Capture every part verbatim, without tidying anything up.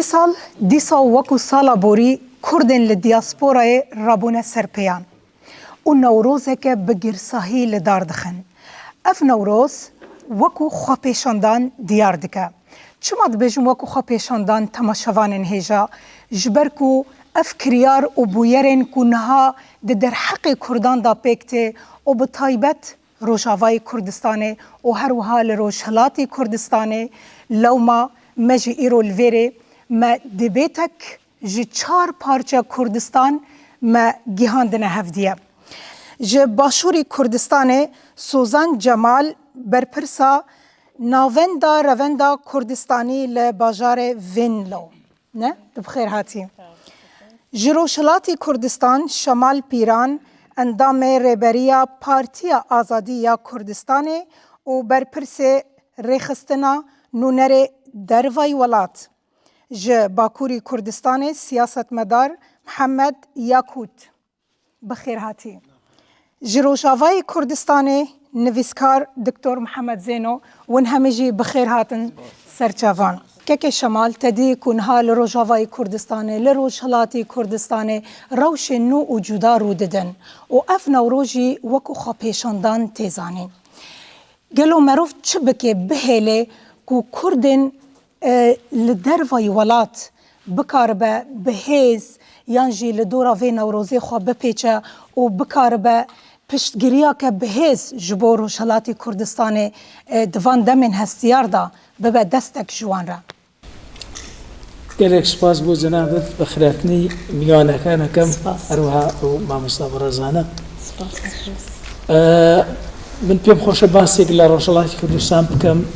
Îsal, dîsa wekû sala borî Kurdên li diyasporayê rabûne ser pêyan û Newrozeke bi girsahî li dar dixin. Ev Newroz wekû xwepêşandan diyar dike. Çima dibêjim wekû xwepêşandan temaşevanên hêja? Ji ber ku ev kiryar û bûyerên ku niha di derheqê Kurdan de pêk tê û bi taybet Rojavayê Kurdistanê û her wiha li Rojhilatê Kurdistanê, lewma me jî îro li vêrê me dibêtek ji çar parçe Kurdistan me gihandine hevdiye. Ji Başûrî Kurdistanê Sozan Cemal, berpirsa Navenda Revenda Kurdistanî li bajarê Venlo. Ne? Tu bi xêr hatî. Ji Rojhilatî Kurdistan Şemal Pîran, endamê Rêberiya Partiya Azadî ya Kurdistanê û berpirsê Rêxistina Nûnerê Dervayî Welat. Ji Bakurî Kurdistanê siyasetmedar Mihemed Yakût. Bi xêr hatî. Ji Rojavayê Kurdistanê nivîskar Doktor Mihemed Zêno, win hemî jî bi xêr hatin ser çavan. Kekê Şemal, te dî ku niha li Rojavayê Kurdistanê, li Rojhilatî Kurdistanê rewşên nû û cuda rû didin û ev Newroz jî wekû xwepêşandan tê zanîn. Gelo merov çi bike, bihêle ku Kurdên e, li dervayî welat bikaribe bi hêz yan jî li dora vê Newrozê xwe bipêçe û bikaribe piştgiriyeke bi hêz ji bo Rojhilatê Kurdistanê, e, di van demên hestiyar de bibe destek ji wan re? Gelek spas bo cenabet, bi xiratinî mîwanekanakim, Spas. Her wiha û mamosta Barazana. Spas. E, min pêm xweş e basêk li Rojhilatê Kurdistan bikim.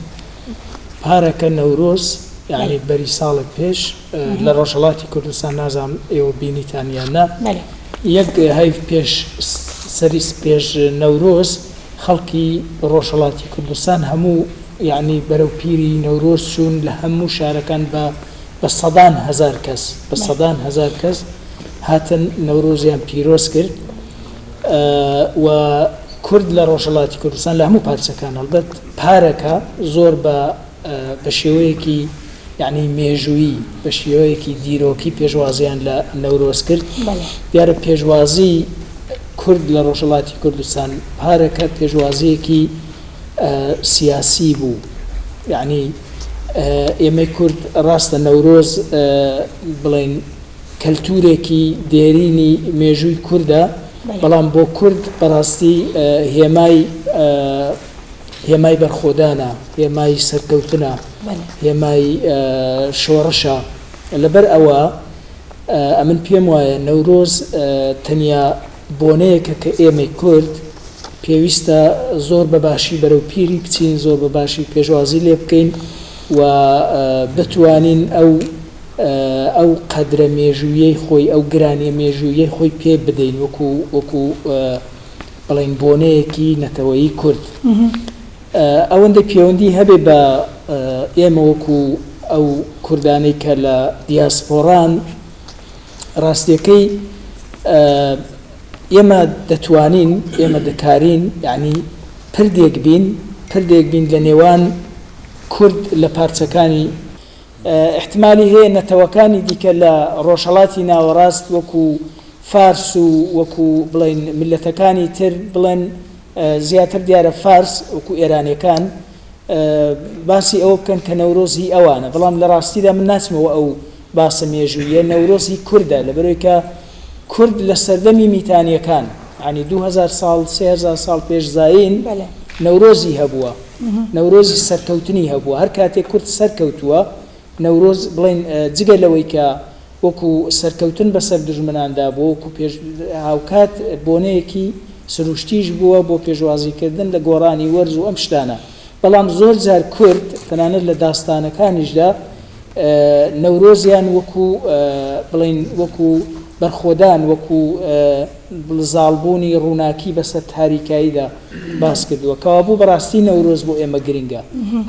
Pareke Newroz, yanî Belê. Berî salek pêş, e, Hı hı. Li Rojhilatê Kurdistan, nazam êw bînîtan yan na. Belê. Yek, e, heyv pêş, serî pêş Newroz, xelkî Rojhilatê Kurdistan hemû, yanî berew pîrî Newroz çûn, li hemû şarekan be, be sedan hezar kes, be Belê. Sedan hezar kes hatin Newroziyan pîroz kir. E, we Kurd li Rojhilatê Kurdistan, li hemû parçekan helbet, pareke zor be e, bi şêweyekî, yanî mêjûyî, bi şêweyekî dîrokî pêşwaziyan li Newroz kir. Belê. Diyar e pêşwazî Kurd li Rojhilatî Kurdistan pareke pêşwaziyekî, e, siyasî bû. Yanî, e, êmê Kurd rast e Newroz, e, bilên keltûrekî dêrînî mêjûyî Kurd e, Belê. Belam bo Kurd bi rastî, e, hêmay, e, hêmay berxwedan e, hêmay serkewtin e, Belê. Hêmay, e, şoreş e. Li ber ewa, e, emin pêm waye Newroz, e, tenya boneyeke ke êmê Kurd pêwîst e zor bi başî berew pîrî biçîn, zor bi başî pêşwazî lê bikeyn û, e, bitwanîn ew, e, ew qedre mêjûyê xwe, ew giraniye mêjûyê xwe pê bideyn wekû, wekû, e, بڵێن بۆنەیەکی نەتەوەیی کورد. ئەوەندەی پێوەندی هەبێ بە ئێمە وەکو ئەو کوردانەی کە لە دیاسپۆران، ڕاستیەکەی ئێمە دەتوانین، ئێمە دەکارین، یعنی پردێک بین، پردێک بین لە نێوان کورد لە پارچەکانی ئە، ئیحتیمالی هەیە نەتەوەکانی دیکە لە ڕۆژهەڵاتی ناوەڕاست وەکو فارس و وەکو، بڵێن، میللەتەکانی تر بڵێن، ئە، زیاتر دیارە فارس وەکو ئێرانیەکان، ئە، باسی ئەوە بکەن کە نەورۆز هی ئەوانە، بەڵام لە ڕاستیدا من ناچمەوە ئەو باسە مێژوویە. نەورۆز هی کوردە، لەبەرەوەی کە کورد لە سەردەمی میتانیەکان، یعنی دوو هەزار ساڵ، سێ هەزار ساڵ پێش زایین، بەڵێ. نەورۆزی هەبووە. نەورۆزی سەرکەوتنی هەبووە. هەر کاتێک کورد سەرکەوتووە، نەورۆز، بڵێن، ئە، جگە لەوەی کە وەکو سەرکەوتن بەسەر دوژمناندا بوو، وەکو پێش، هاوکات بۆنەیەکی سروشتیش بووە بۆ پێشوازیکردن لە گۆڕانی وەرز و ئەم شتانە. بەڵام زۆر جار کورد، تەنانەت لە داستانەکانیشدا، ئە، نەورۆزیان وەکو، ئە، بڵێن، وەکو بەرخۆدان، وەکو، ئە، زاڵبوونی ڕووناکی بەسەر تاریکاییدا باس کردووە. کەوابوو بەڕاستی نەورۆز بۆ ئێمە گرنگە.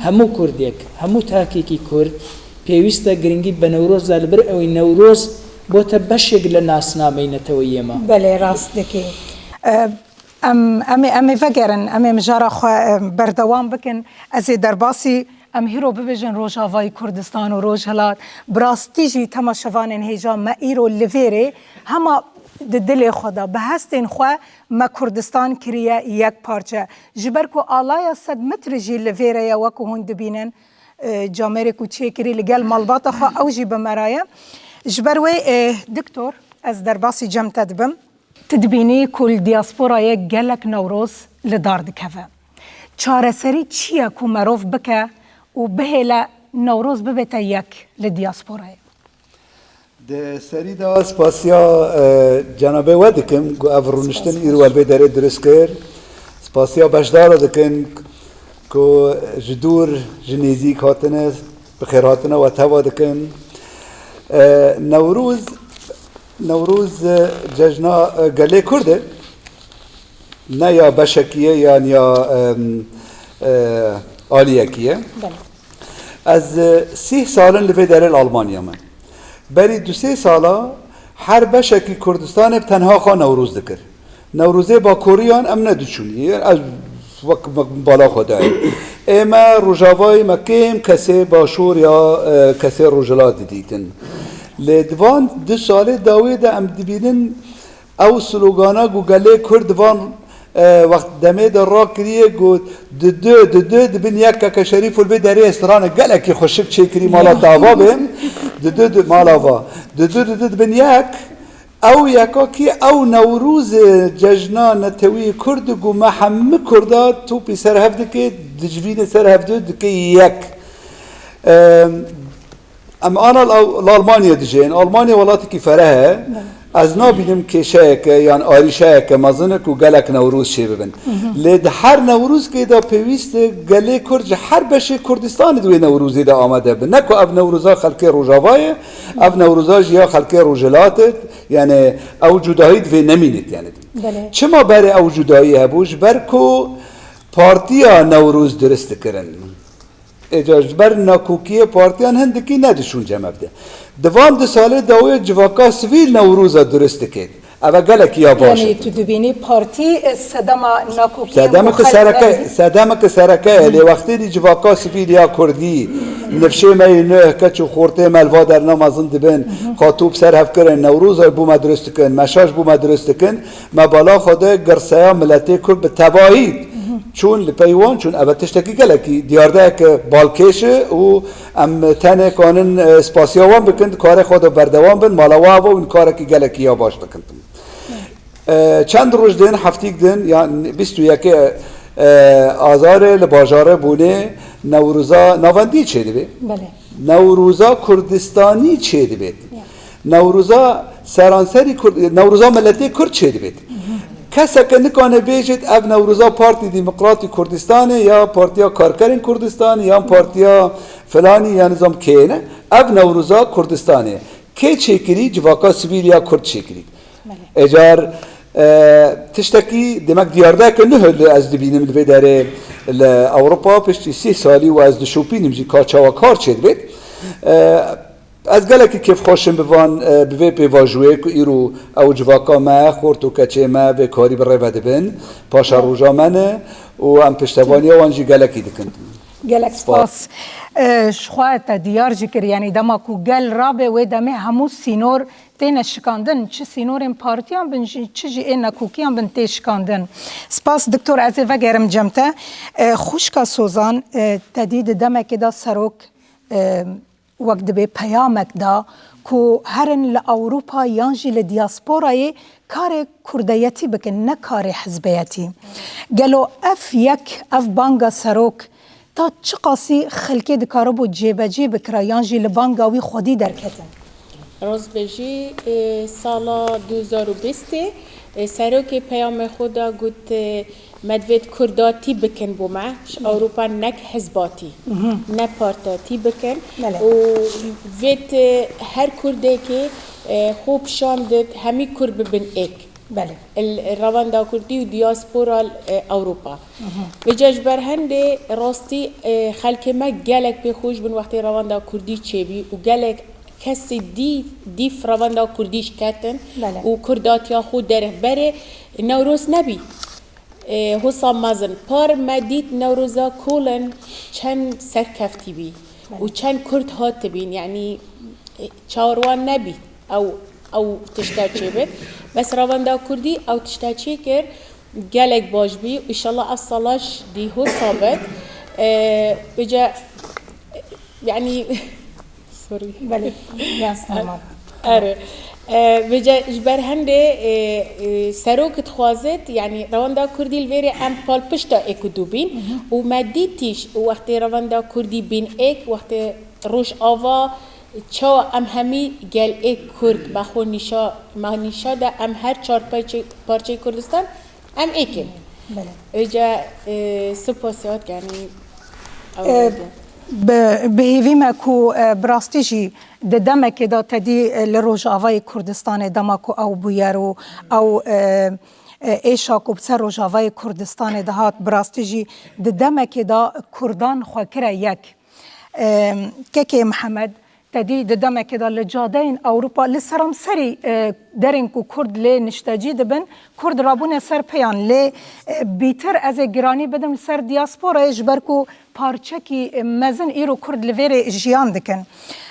هەموو کوردێک، هەموو تاکێکی کورد پێویستە گرنگی بە نەورۆزدا، لەبەر ئەوەی نەورۆز بۆتە بەشێک لە ناسنامەی نەتەوەی ئێمە. بەڵێ، ڕاست دەکەی. ئە، ئەم، ئەمێ، ئەمێ ڤەگەرن، ئەمێ مژارا خۆ، ئە، بەردەوام بکەن. ئەزێ دەرباسی Em hîro bibêjin Rojavayî Kurdistan û Rojhilat. Bi rastî jî temaşevanên hêja me îro li vêrê hema di dilê xwe de, bi hestên xwe me Kurdistan kiriye yek parçe. Ji ber ku alaya sed metre jî li vêre ye, wek ku hûn dibînin, e, camêrê ku çêkirî li gel malbata xwe, ew jî bi me re ye. Ji ber wê, e, Doktor, ez derbasî cem te dibim. Tu dibînî ku li diasporayê gelek Newroz li dar dikeve. Çareserî çi ye ku merov bike û bihêle Newroz bibête yek li diasporayê? Di serî de spasiya, e, cenabê we dikim ku ev rûniştin îro li vê derê dirust kir. Spasiya beşdara dikin ku ji dûr, ji nêzîk hatine, bi xêr hatine we teva dikin. E, Newroz, Newroz, e, cejna, e, gelê Kurd e. Ne ya beşekî ye, yan ya, em, e, aliyekî ye. Belê. Ez, e, sîh sal in li vê derê li Almanya me. Berî du sê sala her beşekî Kurdistanê bi tenha xwe Newroz dikir. Newrozê Bakoriyan em nediçûn. Ez wek me bala xwe dayê. Ê me Rojavayê me kêm kesê Başûr ya, e, kesê Rojhilat didîtin. Lê di van du salê dawî de em dibînin ew slogana ku gelê Kurd di van, e, wext demê de rakiriye, got, "Di du, di du dibin yek." Keke Şerîf û li vê derê stranê gelekî xweşik çêkirî, mala te ava bê. Di du, di mala va. Di du, di du dibin yek. Ew yeka kî ew Newrozê cejna netewî Kurd ku me hemî Kurda topî ser hev dike, dicivîne ser hev du dike yek. Em, em ana li Ew-, li Almanya dijîn. Almanya welatekî fereh e. Belê. Ez nabînim kêşeyeke yan arîşeyeke mezin e ku gelek Newroz çêbibin. Lê di her Newrozkê de pêwîst e gelê Kurd ji her beşê Kurdistanê di wê Newrozê de amade bin. Ne ku ev Newroza xelkê Rojava ye, ev Newroza jî ya xelkê Rojhilat e. Yani ew cudahî divê nemînit yani. Belê. Çima berê ew cudahî hebû? Ji ber ku partiya Newroz dirist dikirin. Êca ji ber nakokiyê partiyan hindikî nediçûn cem hev de. Di van du salê dawê civaka sivîl Newroza dirist dikêt. Ev e gelekî ya baş e. Yanî tu dibînî partî, e, sedema nakokiyê Sedemeke sereke, sedemeke sereke ye. Lê wextê dî civaka sivîl ya Kurdî, nifşê me yê nuh, keç û xortê me li va derna mezin dibin, xatû bi ser hev kirin, Newroza bû me dirist dikin, meşa ji bû me dirist dikin, me bala xwe de girseya miletê Kurd bi tevahî çûn li pey wan çûn. Ev e tiştekî gelekî diyardeyeke balkêş e û em tenê kanin, e, spasiya wan bikin, di karê xwe de berdewam bin, mala we ava û karekî gelekî ya baş dikin. E, çend roj din, heftîk din, yan bîst û yekê, e, Azarê li bajarê Bûnê Newroza navendî çêdibê. Belê. Newroza Kurdistanî çêdibêt. Ya. Newroza seranserî Kurd, Newroza miletê Kurd çêdibêt. Keseke nikane bêjêt ev Newroza Partî Demokratî Kurdistanê ya Partiya Karkerên Kurdistanê yan Partiya filanî ya nizam kê ne. Ev Newroza Kurdistanê. Kê çêkirî? Civaka sivîl ya Kurd çêkirî. Belê. Ecar, e, tiştekî demek diyardeke nuh li ez dibînim li vê derê li Ewropa piştî sîh salî û ez dişopînim jî ka çawa kar çêdibêt. E, ez gelekî kêfxweş im bi van, e, bi vê pêvajoyê ku îro ew civaka me, xort û keçê me vê karî bi rê ve dibin, paşeroja me ne û em piştevaniya wan jî gelekî dikin. Gelek spas. Spas. E, ji xwe te diyar jî kir, yanî dema ku gel rabe wê demê hemû sînor têne şikandin, çi sînorên partiyan bin, jî, çi jî ên nakokiyan bin tê şikandin. Spas, Doktor, ez ê vegerim cem te. E, xwişka Sozan, e, te dî di demekê de serok, e, wek dibê peyamek da ku herin li Ewropa yan jî li diasporayê karê kurdeyetî bikin, ne karê hizbeyetî. Gelo ev yek, ev banga serok, ta çiqasî xelkê dikaribû cêbecê bikira yan jî li banga wî xwedî derketin? Rostbêjî, e, sala du hezar û bîstê, e, serokê peyamê xwe da got, e, me divêt kurdatî bikin bo me, ji Ewropa nek hizbatî, ne partetî bikin. Belê. Û vêt, e, her kurdekê, e, xwe pişandit, hemî kurd bibin êk. Belê. Li rewenda kurdî û diaspora, e, Ewropa. Vêca ji ber hindê rastî, e, xelkê me gelek pê xweş bin wextê rewenda kurdî çêbî û gelek kesê dî, dîf rewenda kurdî ji ketin Belê. Û kurdatiya xwe derix berê Newroz nebî. E, Husa mezin, par me dît Newroza Kolin çend serkeftî bî û çend Kurd hatibîn, yanî, e, çawa wan nebî ew, ew tişta çêbin. Bes Rewenda Kurdî ew tişta çêkir, gelek baş bî. Înşallah ev sala jî dî Husa bit. E, bice, yanî, sorry. Belê, ya, normal. Erê. E, vêca ji ber hindê, e, e, serok dixwazit, yanî Rewenda Kurdî li vêrê em palpişta êk û du bîn û me dîtîş û wextê Rewenda Kurdî bîn êk, wextê Rojava, çawa em hemî gel êk Kurd, me xwe nîşa, me nîşa de em her çar parçe-, parçeyê Kurdistan, em êk in. Belê. Vêca, e, spas hat, yanî, ew E, hebe. Bi, bi hêvî me ku, e, bi rastî jî di demekê de te dî, e, li Rojavayê Kurdistanê dema ku ew bûyer û ew, e, e, êşa ku bi ser Rojavayê Kurdistanê dihat, bi rastî jî di demekê de Kurdan xwe kire yek. E, Kekê Mihemed, te dî di demekê de li cadeyên Ewropa, li seramserî, e, derên ku Kurd lê niştecî dibin, Kurd rabûne ser pêyan. Lê, e, bîtir ez ê giranî bidim li ser diasporayê, ji ber ku parçekî, e, mezin îro Kurd li vêrê jiyan dikin.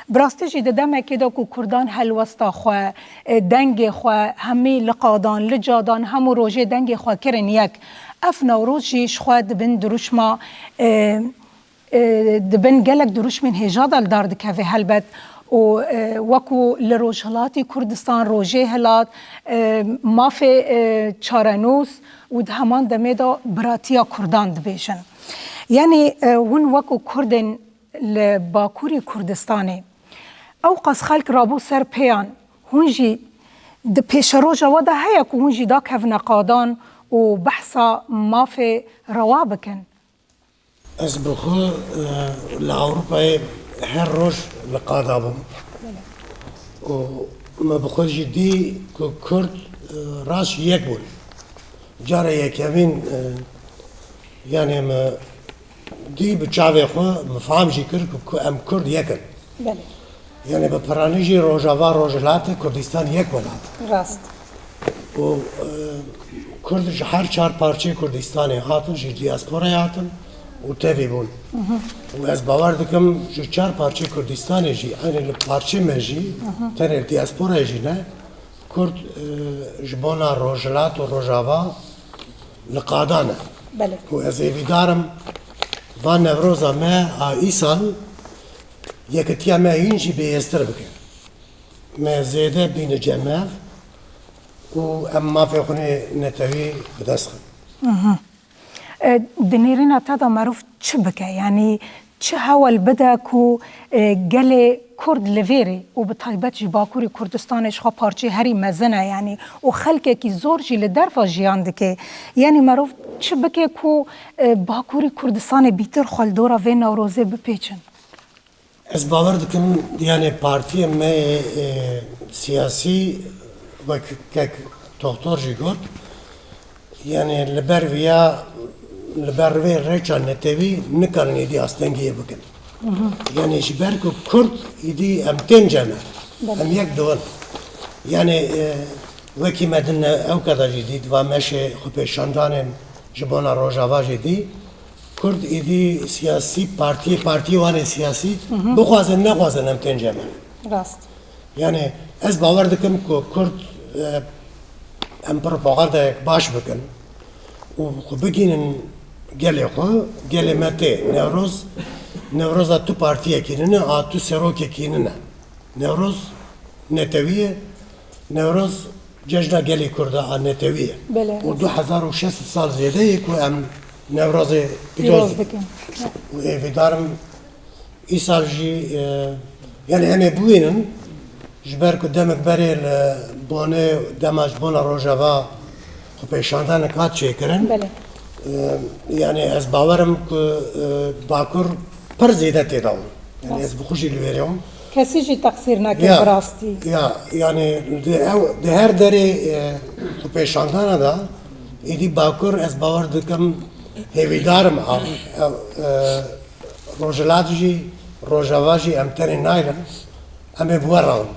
Bi rastî jî di demekê de ku Kurdan helwesta xwe, e, dengê xwe hemî li qadan, li cadan, hemû rojê dengê xwe kirin yek. Ev Newroz jî ji xwe di bin dirûşma, e, e, di bin gelek dirûşmên hêja de li dar dikeve helbet û, e, wekû li Rojhilatî Kurdistan, Rojê Hilat, e, mafê, e, çarenûs û di heman demê de biratiya Kurdan dibêjin. Yanî, e, hûn wekû Kurdên li Bakurî Kurdistanê, ew qas xelk rabû ser pêyan, hûn jî di pêşeroja we de heye ku hûn jî dakevine qadan û behsa mafê rewa bikin? Ez bi xwe, e, li Ewropayê her roj li qada bûm. Û me bi xwe jî dî ku Kurd, e, rast yek bûn. Cara yekemîn, e, yanê me dî bi çavê xwe, me fam jî kir ku, ku em Kurd yek in. Belê. Yanî bi piranî jî Rojava, Rojhilatê Kurdistan yek welat. Rast. Û, e, Kurd ji her çar parçeyê Kurdistanê hatin, ji diasporayê hatin û tevî bûn. Û ez bawer dikim ji çar parçeyê Kurdistanê jî, eynî li parçê me jî, tenê li diasporayê jî ne, Kurd, e, ji bona Rojhilat û Rojava li qadan e. Belê. Û ez hêvîdar im va Newroza me a îsal yekitiya me hîn jî bêhêztir bike. Me zêde bîne cem hev û em mafê xwe nê netewî bi dest xin. Mhm. E, di nêrîna te de merov çi bike? Yanî çi hewl bide ku, e, gelê Kurd li vêrê û bi taybet jî Bakurê Kurdistanê ji xwe parçeyê herî mezin e, yanî û xelkekî zor jî li derva jiyan dike. Yanî merov çi bike ku, e, Bakurê Kurdistanê bîtir xwe li dora vê Newrozê bipêçin? Ez bawer dikim, yanî partiyê me yê, e, siyasî, wek kek Toxtor jî got, yanî li ber viya, li ber vê rêça netewî nikarin êdî astengiyê bikin. Yanî ji ber ku Kurd êdî em tên cem e, em yek dibin. Yanî, e, wekî me din ew keda jî dît, va meşê xwepêşandanên ji bona Rojava jî dî. Kurd êdî siyasî partiyê, partiyê wan ê siyasî, bixwazin nexwazin em tên cem e. Rast. Yanî ez bawer dikim ku Kurd, e, em propagandayek baş bikin û xwe bigînin gelê xwe, gelê me tê. Newroz, Newroza tu partiyekî nine, a tu serokekî nine. Newroz netewî ye, Newroz cejna gelê Kurda a netewî ye. Belê. Û du hezar û şeş sed sal zêde ye ku em Newrozê pîroz dikin. Û hêvîdar im îsal jî, e, yanî em ê biwînin, ji ber ku demek berê li Bonê dema ji bona Rojava xwepêşandanek hat çêkirin. Belê. E, yanî ez bawer im ku, e, Bakur pir zêde tê de bûn. Yanî ez bi xwe jî li wêrê bûm. Kesî jî teqsîr neke bi rastî. Ya, yanî di ew, di her derê, e, xwepêşandana de êdî Bakur ez bawer dikim hêvîdar im a, ew, e, Rojhilat jî, Rojava jî em tenê nayrin. Em ê bi we re bin.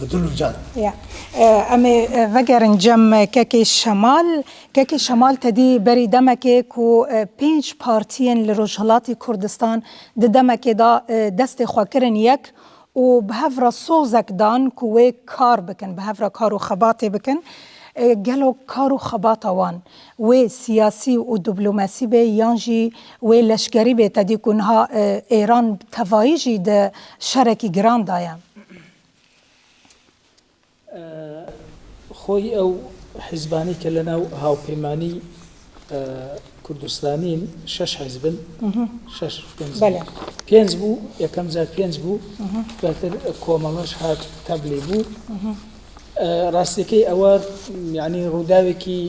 Bi dil û can. Ya. E, Em ê e, vegerin cem Kekê Şemal. Kekê Şemal, te dî berî demekê ku e, pênc partiyên li Rojhilatî Kurdistan di demekê de e, destê xwe kirin yek û bi hev re sozek dan ku wê kar bikin, bi hev re kar û xebatê bikin. E, Gelo kar û xebata wan wê siyasî û diplomasî be yan jî wê leşkerî be, te dî ku niha e, Êran tevayî jî di şerekî giran de ye? Xۆی ئەو حیزبانەی کە لە ناو هاوپەیمانی کوردستانین شەش حیزبن، شەش پێنج بوو. پێنج بوو، یەکەم جار پێنج بوو، دواتر کۆمەڵەش هات تەبلی بوو. ڕاستیەکەی ئەوە یعنی ڕووداوێکی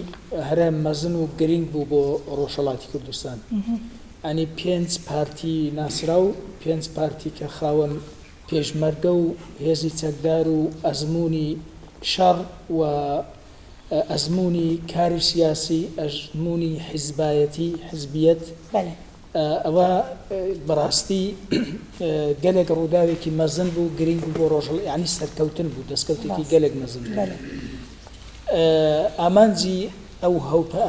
هەرە مەزن و گرنگ بوو بۆ ڕۆژهەڵاتی کوردستان. ئەنی پێنج پارتی ناسراو، پێنج پارتی کە خاوەن پێشمەرگە و هێزی چەکدار و ئەزموونی شەڕ و ئەزموونی کاری سیاسی، ئەزموونی حیزبایەتی، حیزبیەت، ئەوە بەڕاستی گەلێک ڕووداوێکی مەزن بوو، گرنگ بوو بۆ ڕۆژهەڵ، یعنی سەرکەوتن بوو، دەستکەوتێکی گەلێک مەزن بوو. ئامانجی ئەو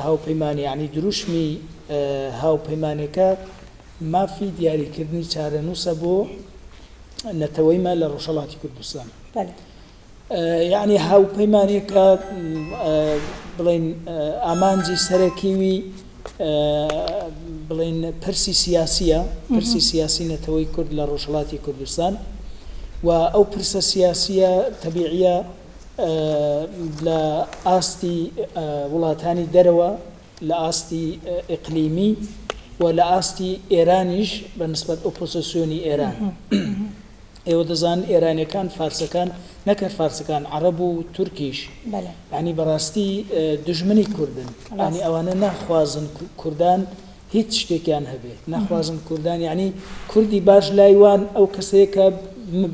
هاوپەیمانە، یعنی دروشمی هاوپەیمانەکە مافی دیاریکردنی چارەنووسە بۆ نەتەوەیمە لە ڕۆژهەڵاتی کوردستان. یعنی هاوپەیمانێکە بڵین ئامانجی سەرەکیوی بڵین پرسی سیاسیە، پرسی سیاسی نەتەوەی کورد لە ڕۆژهەڵاتی کوردستان و ئەو پرسە سیاسیە تەبیعیە لە ئاستی وڵاتانی دەرەوە، لە ئاستی ئیقلیمی و لە ئاستی ئێرانیش بە نسبەت ئۆپۆزیسیۆنی ئێران. ئێوە دەزان ئێرانیەکان، فارسەکان، نەکەر فارسەکان، عەرەب و تورکیش، یعنی بەڕاستی دژمنی کوردن. یعنی ئەوانە ناخوازن کوردان هیچ شتێکیان هەبێ، ناخوازن کوردان، یعنی کوردی باش لای وان ئەو کەسەیە کە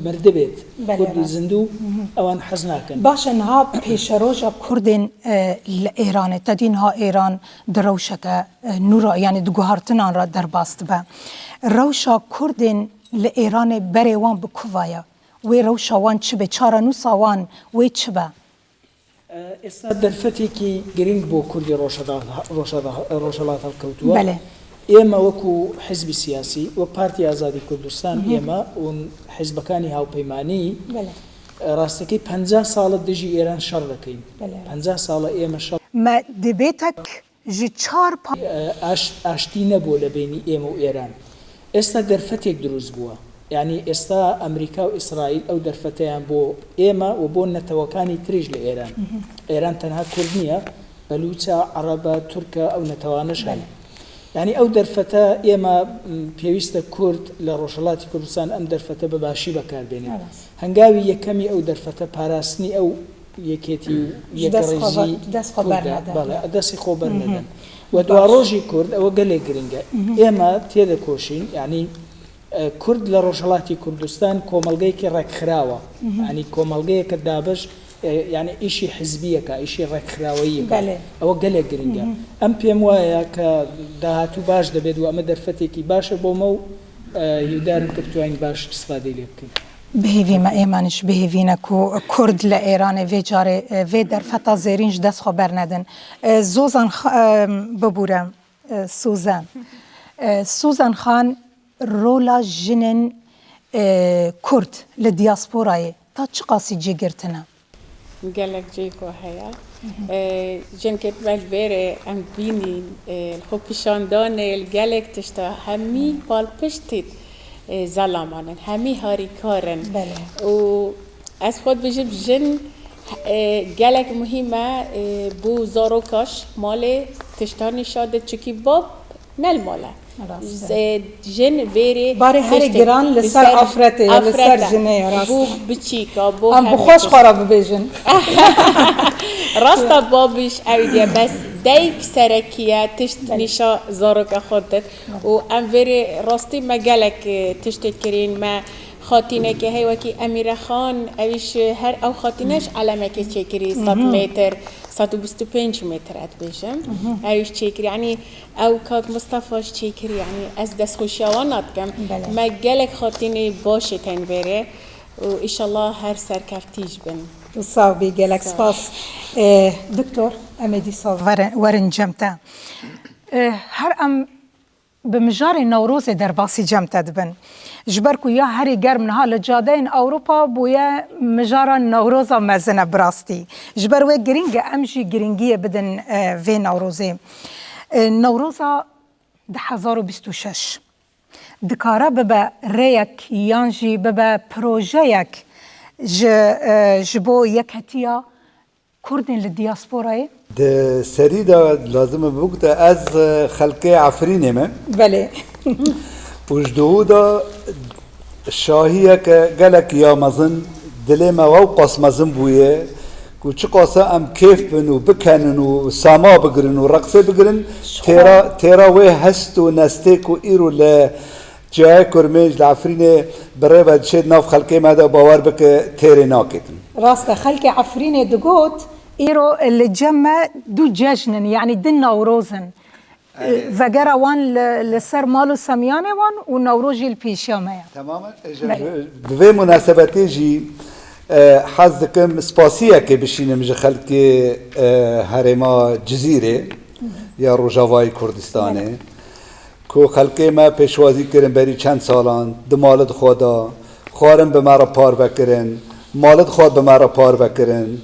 مردبێت، کوردی زیندوو ئەوان حەز ناکەن. باشە، نها پێشەرۆژە کوردێن لە ئێرانێ، تەدی نها ئێران di rewşeke nû re, yanî di guhartinan re derbas dibe. Rewşa Kurdên li Êranê berê wan bi ku va ye? Wê rewşa wan çi be? Çarenûsa wan wê çi be? ئێستا دەرفەتێکی گرنگ بۆ کوردی ڕۆژهەڵات هەڵکەوتووە. بەڵێ. ئێمە وەکو حزبی سیاسی، وەک پارتی ئازادی کوردستان، ئێمە و حزبەکانی هاوپەیمانی، بەڵێ، ڕاستەکەی پەنجا ساڵە دژی ئێران شەڕ دەکەین. بەڵێ. پەنجا ساڵە ئێمە شەڕ. Me dibêtek ji çar pa- ئاش-، ئاشتی نەبووە لە بینی ئێمە و ئێران. ئێستا دەرفەتێک دروست بووە. یعنی ئێستا ئەمریکا و ئیسرائیل ئەو دەرفەتەیان بۆ ئێمە و بۆ نەتەوەکانی تریش لە ئێران. ئێران تەنها کورد نییە، بەلوچە، عەرەبە، تورکە، ئەو نەتەوانەش هەن. یعنی ئەو دەرفەتە ئێمە پێویستە کورد لە ڕۆژهەڵاتی کوردستان ئەم دەرفەتە بە باشی بەکاربێنێت. هەنگاوی یەکەمی ئەو دەرفەتە پاراستنی ئەو یەکێتی و یەکڕێزی کوردە. بەڵێ، دەستی خۆ بەرنەدەن. و دواڕۆژی کورد ئەوە گەلێک گرنگە. ئێمە تێدەکۆشین، یعنی کورد لە ڕۆژهەڵاتی کوردستان کۆمەڵگەیەکی ڕێکخراوە. یعنی کۆمەڵگەیەکە دابش، یعنی ئیشی حزبیەکە، ئیشی ڕێکخراوەییەکە. ئەوە گەلێک گرنگە. ئەم پێم وایە کە داهاتوو باش دەبێت و ئەمە دەرفەتێکی باشە بۆمە و هیودارم کە بتوانین باش ئیسفادەی لێ بکەین. Bi hêvî me, êmaniş bi hêvî ne ku Kurd li Êranê vê carê vê derfeta zêrîn ji dest xwe bernedin. Zozan, bibûre, Suzan. Suzan Xan, rola jinên Kurd li diyasporayê ta çiqasî cî girtine? Gelek cihê ku heye. Jinkê me li vêrê em bînîn, li xwe pişandanê li gelek tişta hemî palpiştî zelaman in, hemî harîkar in. Û ez xwe dibêjim jin gelek muhîm e bo zaroka ji malê tişta nîşa dide, çikî bab ne li mal e. Rast e. Jin vêrê barê herê giran li ser afretê ye, li ser jinê ye, rast e. Bo biçîka, bo em bi xwe ji xwe re bibêjin. Rast e, babîş ew diye, bes dayik serekî ye, tişt nîşa zaroka xwe dide. Û em vêrê rastî me gelek, e, tiştê kirîn, me xatîneke heye wekî Emîre Xan, ewîş, e, her ew xatîne ji elemekê çêkirî, sed metr, sed û bîst û pênc metr ez dibêjim. Ewîş çêkirî, yanî ew kak Mistefa jî çêkirî, yanî ez destxweşiya wan dikim. Me gelek xatînê baş tên vêrê. û îşallah her serkeftî ji bin. Sax bî, gelek spas. Spas. Ee, Doktor, em ê dîsa werin, werin cem te. Ee, her em bi mijarê Newrozê derbasî cem te dibin. Ji ber ku ya herî germ niha li cadeyên Ewropa bûye mijara Newroza mezin e bi rastî. Ji ber wê girîng e em jî girîngiyê bidin, e, vê Newrozê. E, Newroza du hezar û bîst û şeş dikare bibe rêyek yan jî bibe projeyek ji, e, ji bo yeketiya Kurdên li diasporayê? Di serî de lazim e bigute ez, e, xelkê Efrînê me. Belê. Û ji duhû de şahiyeke gelek ya mezin dilê me ew qas mezin bûye ku çiqasa em kêf bin û bikenin û sema bigirin û reqsê bigirin, têra, têra wê hest û nestê ku îro li Çiyayê Kurmêj li Efrînê bi rê ve diçê di nav xelkê me de, bawer bike têrê nakêtin. Rast e, xelkê Efrînê digot, îro li cem me du cejn in, yanî du Newroz in. Erê. Vegera wan li, li ser mal û semiyanê wan û Newroz jî li pêşiya me ye. Temamen. Belê. Bi vê munasebetê jî, e, hez dikim spasiyekê bişînim ji xelkê, e, herêma Cizîrê ya Rojavayê Kurdistanê. Belê. Ku xelkê me pêşwazî kirin berî çend salan, di malid xwe de, xwarin bi me re parve kirin, malid xwe bi me re parve kirin,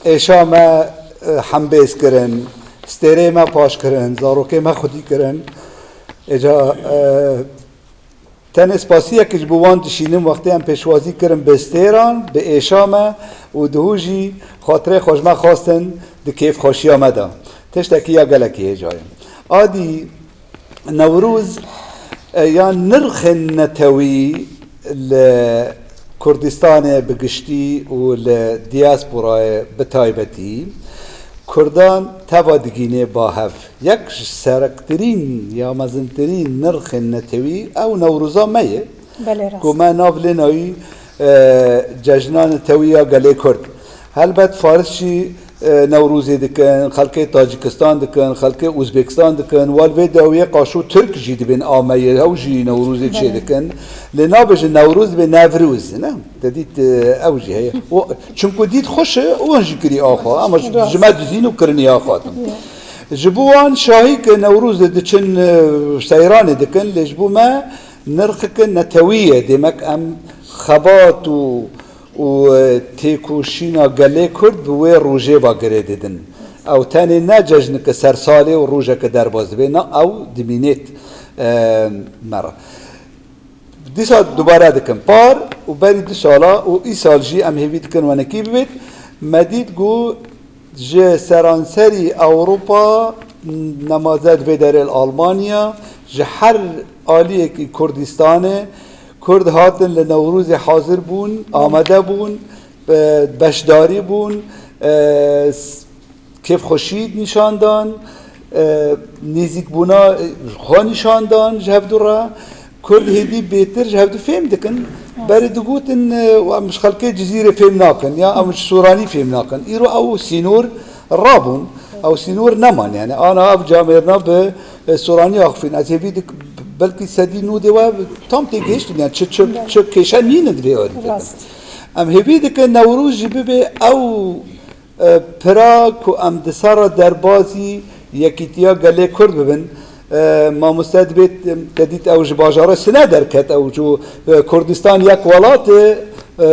êşa me, e, hembêz kirin, stêrê me paş kirin, zarokê me xwedî kirin. Êca, e, tenê spasiyekê ji bo wan dişînim, wextê em pêşwazî kirin bi stêran, bi êşa me û duhû jî xatirê xwe ji me xwestin, di kêfxweşiya me de. Tiştekî ya gelekî hêja ye. Adî Newroz, e, ya nirxên netewî li Kurdistanê bi giştî û li diasporayê bi taybetî, Kurdan teva digînê ba hev. Yek ji serektirîn ya mezintirîn nirxên netewî ew Newroza me ye. Belê, rast. Ku me nav lê nayî, e, cejna netewî ya gelê Kurd. Helbet Faris jî, e, Newrozê dikin, xelkê Tacikistan dikin, xelkê Uzbekistan dikin, wal vê dawiyê qaşo Tirk jî dibên ameyê, ew jî Newrozê çê dikin. Lê nabêjin Newroz, dibê Nevruz, ne? Te dît, e, ew jî heye. O, çimku dît xweş e, wan jî kirî axa, ama ji, ji me dizîn û kirinî axa din. Ji bo wan şahî ke Newrozê diçin, e, seyranê dikin, lê ji bo me nirxeke netewî ye. Demek em xebat û û, e, têkoşîna gelê Kurd bi wê rojê ve girê didin. Ew tenê ne cejnike sersalê û rojeke derbas dibe, na ew dimînêt, e, me re. Dîsa dubare dikim par û berî du sala û îsal jî em hêvî dikin wenekî bibêt. Me dît ku ji seranserî Ewropa, nemaze di vê derê li Almanya, ji her aliyekî Kurdistanê, Kurd hatin li Newrozê hazir bûn, amade bûn, e, beşdarî bûn, e, s-, kêfxweşî nîşan dan, e, nêzîkbûna, e, xwe nîşan dan ji hevdu re. Kurd hêdî bêtir ji hevdu fêm dikin. Berê digotin, e, em ji xelkê Cizîrê fêm nakin, ya em ji Soranî fêm nakin. Îro ew sînor rabûn, ew sînor neman. Yani ana ev camêrna bi, e, Soranî axifîn. Ez hêvî dik-, belkî sedî nûdê we tam tê gihiştin, yani çi, çi, çi kêşe nînin divê arî dikin. Rast. Em hêvî dikin Newroz jî bibe ew, e, pira ku em di ser re derbazî yekîtiya gelê Kurd bibin. E, mamoste dibêt, te dît ew ji bajara Sine derket, ew ji, e, Kurdistan yek welat e, e,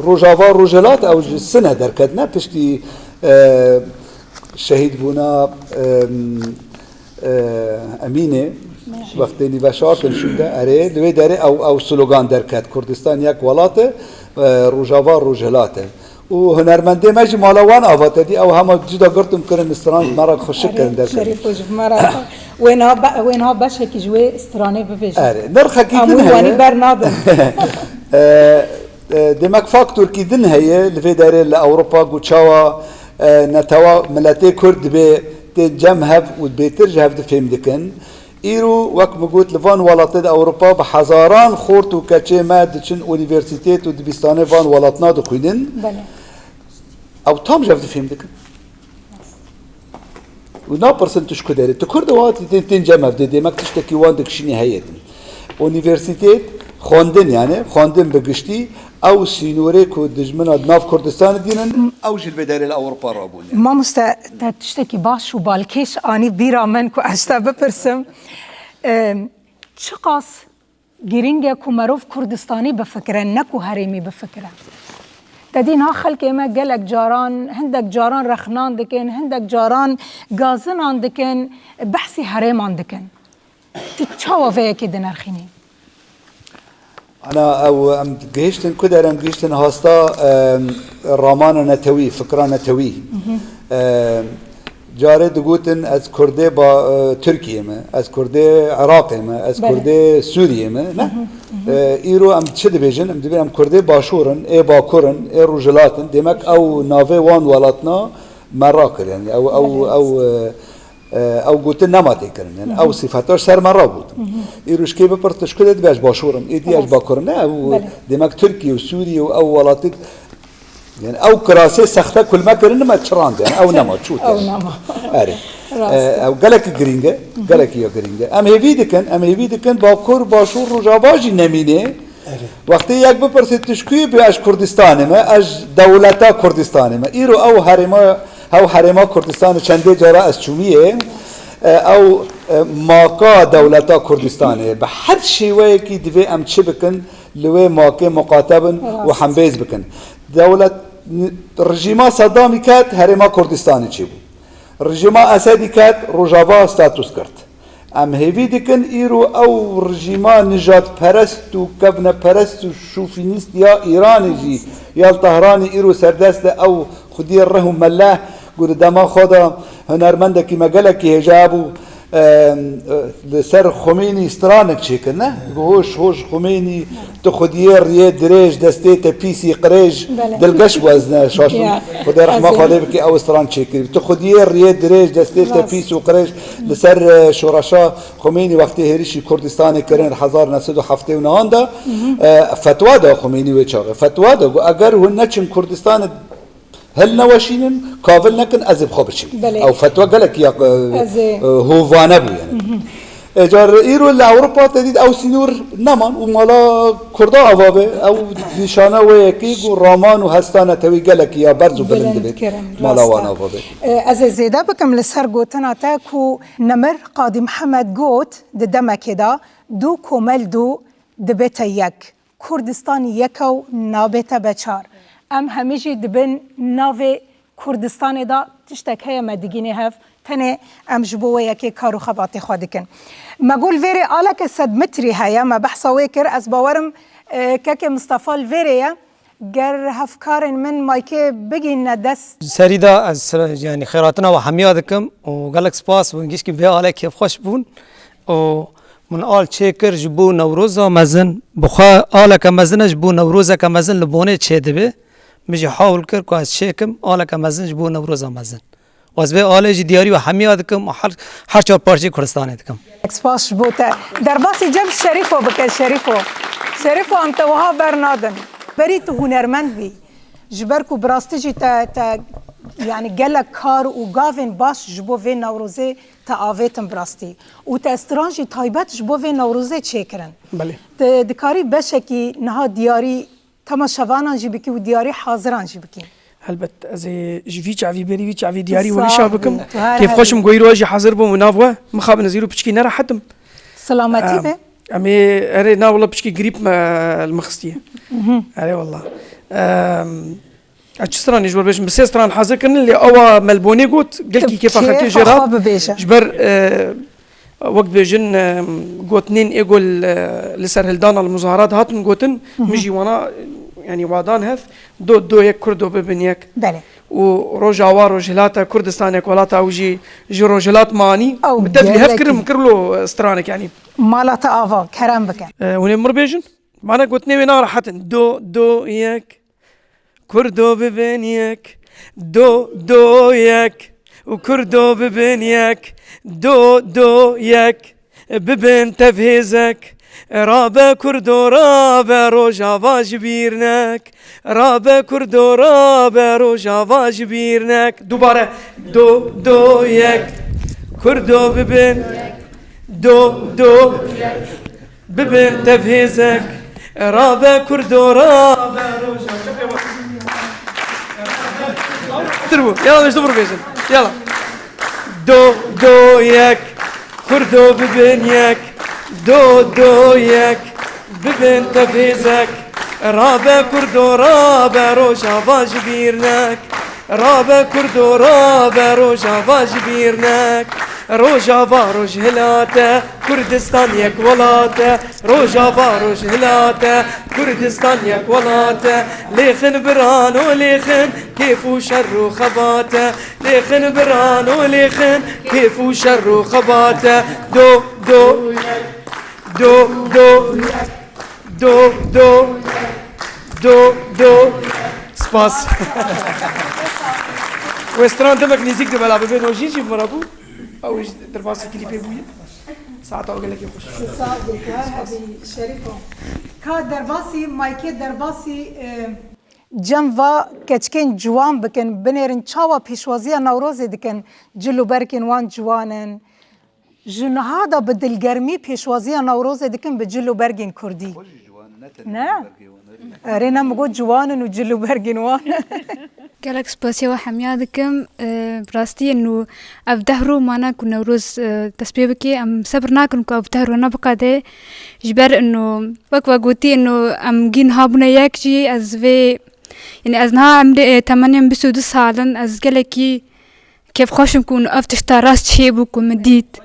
Rojava Rojhilat ew ji Sine derket, ne piştî, e, şehîd bûna, e, e, Emînê, wextê nîveşartin şûnde, erê, li wê derê ew, ew slogan derket, Kurdistan yek welat e, e, Rojava Rojhilat e. Û hunermendê me jî mala wan ava te dî, ew hema cida girtin kirin stran, me re xweşik kirin derket. Şerîf Hocam, me re wê niha be-, wê niha beşekî ji wê stranê bibêjin. Erê, nirxekî din heye. Em wî wanî bernadin. E, e, demek faktorkî din heye, li vê derê li Ewropa ku çawa, e, netewa miletê Kurd dibê tên cem hev û bêtir ji hev difêm dikin. Îro, wek min got, li van welatê di Ewropa bi hezaran xort û keçê me diçin unîversîtêt û dibistanê van welatna dixwînin. Belê. Ew tam ji hev difêm dikin. Û napirsin tu ji ku derê. Tu Kurd e, wa tên, tên cem hev dê, demek tiştekî wan dikişînî heye din. Unîversîtêt, Xwendin, yani xwendin bi giştî, ew sînorê ku dijmina di nav Kurdistanê dînin, ew jî li vê derê li Ewropa rabûn. Mamoste, te tiştekî baş û balkêş anî bîra min ku ez te bipirsim. Em, çiqas girîng e ku merov Kurdistanî bifikire, ne ku herêmî bifikire. Te dî niha xelkê me gelek caran, hindek caran rexnan dikin, hindek caran gazinan dikin, behsî herêman dikin. Tu çawa vê yekê dinirxînî? Ana ew em gihiştin ku der em gihiştin hasta, em, ramana netewî, fikra netewî. Em, carê digotin ez Kurdê ba, e, Tirkiyê me, ez Kurdê Iraqê me, ez Belê. Kurdê Sûriyê me, ne? E, îro em çi dibêjin? Em dibêjin em Kurdê Başûr in, ê Bakur in, ê Rojhilat in. Demek ew navê wan welatna me rakir. Yani ew, ew, Belê. ew, e, e, ew gotin nema tê kirin. Yani ew sifeta ji ser me ragot. Îro ji kê bipirse, ji ku de dibe ez Başûr im, êdî ez Rast. Bakur im. Ne, ew Belê. Demek Tirkiye û Sûriye û ew welatê, yani ew kirasê sexte ku li me kirin, me çirand, yani ew nema, çût, Ew yani. nema. Erê. Rast. E, ew gelekî girîng e, gelekî ya girîng e. Em hêvî dikin, em hêvî dikin Bakur, Başûr, Rojava jî nemîne. Erê. Wextê yek bipirse, tu ji ku yî bê, ez ji Kurdistanê me, ez ji dewleta Kurdistanê me. Îro ew herêma, ew herêma Kurdistanê çendê cara ez çûmiyê, e, ew, e, maka dewleta Kurdistanê. Bi her şêweyekî divê em çi bikin, li wê makê muqate bin û Rast. hembêz bikin. Dewlet, rejîma Sedamî ket, herêma Kurdistanê çêbû. Rejîma Esedî ket, Rojava status girt. Em hêvî dikin îro ew rejîma nijadperest û kevneperest û şofînîst ya Îranê jî, ya li Tehranê îro serdest e, ew xwediyê rih û meleh ku di dema xwe de hunermendekî me gelekî hêja bû, em, li ser Xumênî stranek çêkir, ne? Got, hoj, hoj Xumênî, tu xwediyê riyê dirêj, destê te pîsî qirêj, Belê. dilgeş bû, ez ne şaş bûm. Ya. Xwedê rehma Ez ê- xwe lê bike, ew stran çêkirî. Tu xwediyê riyê dirêj, destê te Rast. pîs û qirêj, li ser, e, şoreşa Xumênî wextê hêrişî Kurdistanê kirin, hezar neh sed û heftê û nehan de, e, fetwa da Xumênî wê çaxê. Fetwa da, got, eger hûn neçin Kurdistanê hilneweşînin, kavil nekin, ez ê bi xwe biçim. Belê. Ew fetwa gelek ya, e, Ez ê- e, hovane bû yani. E, car îro li Ewropa te dît ew sînor neman û mala Kurda ava be. Ew nîşana wê yekê ku raman û hesta netewî gelekî ya berz û bilind Bilind dibe. kirin, Mala rast wan e. ava be. E, ez ê zêde bikim li ser gotina te ku Nemir Qadî Mihemed got, di demekê de du komel du dibe te yek. Kurdistan yek e û nabête be çar. Em hemî jî dibin navê Kurdistanê de tiştek heye me digînê hev, tenê em ji bo wê yekê kar û xebatê xwe dikin. Me got li vêrê aleke sed metrî heye, me behsa wê kir, ez bawerim, e, kekê Mistefa li vêrê ye. Ger hevkarên min maykê bigihîne dest. Serî de ez, yani, xêratina we hemiya dikim û gelek spas bo gişkî vê alê kêfxweş bûn û min al çêkir ji bo Newroza mezin, bi xwe aleke mezin e, ji bo Newrozeke mezin li Bonê çêdibe. Min jî hewl kir ku ez çêkim aleke mezin ji bo Newroza mezin. Ez vê alê jî diyarî we hemiya dikim û her, her çar parçeyê Kurdistanê dikim. Spas ji bo te. Derbasî cem Şerîfo bike, Şerîfo. Şerîfo, em te wiha bernadin. Berî tu hunermend bî. Ji ber ku bi rastî jî te, te, yani gelek kar û gavên baş ji bo vê Newrozê te avêtin bi rastî. Û te stran jî taybet ji bo vê Newrozê çêkirin. Belê. Tu dikarî beşekî niha diyarî temaşevanan jî bikî û diyarî haziran jî bikî. Helbet, ez ê ji vî çavî berî vî çavî diyarî Sağ werîşa ol. bikim. Tu her Kêfxweş im herî. ku îro ez jî hazir bûm û nav we. Mixabin ez îro piçkî nerehet im. Selametî Em, be. Em ê erê na wela piçkî grîp me li min xistiye. Erê wela. Em, ez çi stranê ji we bêjim? Bi sê stran hazir kirin lê ewa Melbonê got, gelkî Tu kêfa xelkê jê kêfa re. xwe bibêje. Ji ber, e, Wek dibêjin, e, gotinên ê ku li, li ser hildana li muzaharat hatin gotin, Hı hı. min jî wana, yani, wadan hev, do, do yek, Kurdo bibin yek. Belê. Û Rojava, Rojhilata Kurdistanê, welata ew jî ji Rojhilat manî, Ew bi tevlî hev gelekî. kirin, min kir lo, e, stranek, yani. Mala te ava, kerem bike. E, hûn ê min re bêjin? Mana gotinê wê na rehet in. Do, do, yek. Kurdo bibin yek, do, do, yek. Û Kurdo bibin yek, do, do, yek. Bibin tev hêzek, rabe Kurdo rabe, Rojava ji bîr nek. Rabe Kurdo rabe, Rojava ji bîr nek. Dubare, do, do, yek. Kurdo bibin, do, do, yek. Bibin tev hêzek, Rabe Kurdo, rabe roja. Tir bû. Yala, ji bû bêjin. Yala. Do, do, yek. Kurdo bibin yek. Do, do, yek. Bibin tevhêzek. Rabe Kurdo, rabe Rojava ji bîr nek. Rabe Kurdo, rabe Rojava ji bîr nek. Rojava roj hilate, Kurdistan yek welat e. Rojava roj hilate, Kurdistan yek welat e. Lêxin birano lêxin, kêf û şer û xebat e. Lêxin birano lêxin, kêf û şer û xebat e. Do, do, do, do, do, do, do, do. Spas. Wê stran demek nêzîk dibe, la bibê nojî jî bi me re bû. Ew jî derbasî klîpê bûye. Saeta gelekî xweş. Sağ ol, Dilkar. Hadi Şerîfo. Ka derbasî, maykê derbasî, e, cem va keçikên ciwan bikin, binêrin çawa pêşwaziya Newrozê dikin, cil û bergên wan ciwan in. Ji niha de bi dilgermî pêşwaziya Newrozê dikin bi cil û bergên kurdî. Xwe jî ciwan, ne tenê Ne? bergê wan, erê. Erê ne, min got ciwan in û cil û bergên wan. Gelek spasiya we hemiya dikim. Ee, bi rastî ino ev deh rû mane ku Newroz, e, dest pê bike. Em sebir nakin ku ev deh rû nebiqede. Ji ber ino wek we gotî ino em gî niha bûne yek jî ez vê, yani ez niha emrê, e, temenê min bîst û du sal in. Ez gelekî kêfxweş im ku ev tişta rast çêbû ku min dît.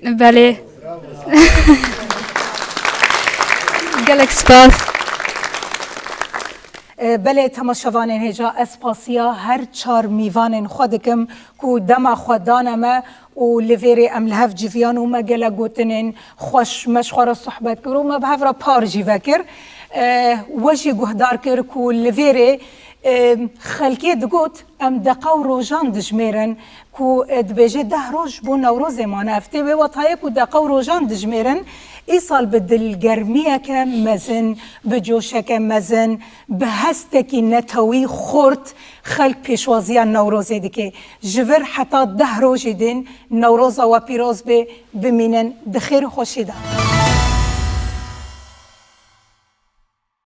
Belê. Gelek spas. E, belê temaşevanên hêja, ez spasiya her çar mîvanên xwe dikim ku dema xwe dane me û li vêrê em li hev civiyan û me gelek gotinên xweş me ji xwe re sohbet kir û me bi hev re par jî vekir. E, we jî guhdar kir ku li vêrê, e, xelkê digot, em deqa û rojan dijmêrin ku, e, dibêje deh roj bo Newrozê mane. Ev tê wê wetayê ku deqa û rojan dijmêrin. Îsal bi dilgermiyeke mezin, bi coşeke mezin, bi hestekî netewî xurt xelk pêşwaziya Newrozê dike. Ji vir heta deh rojî din Newroza we pîroz be, bimînin di xêr û xweşî de.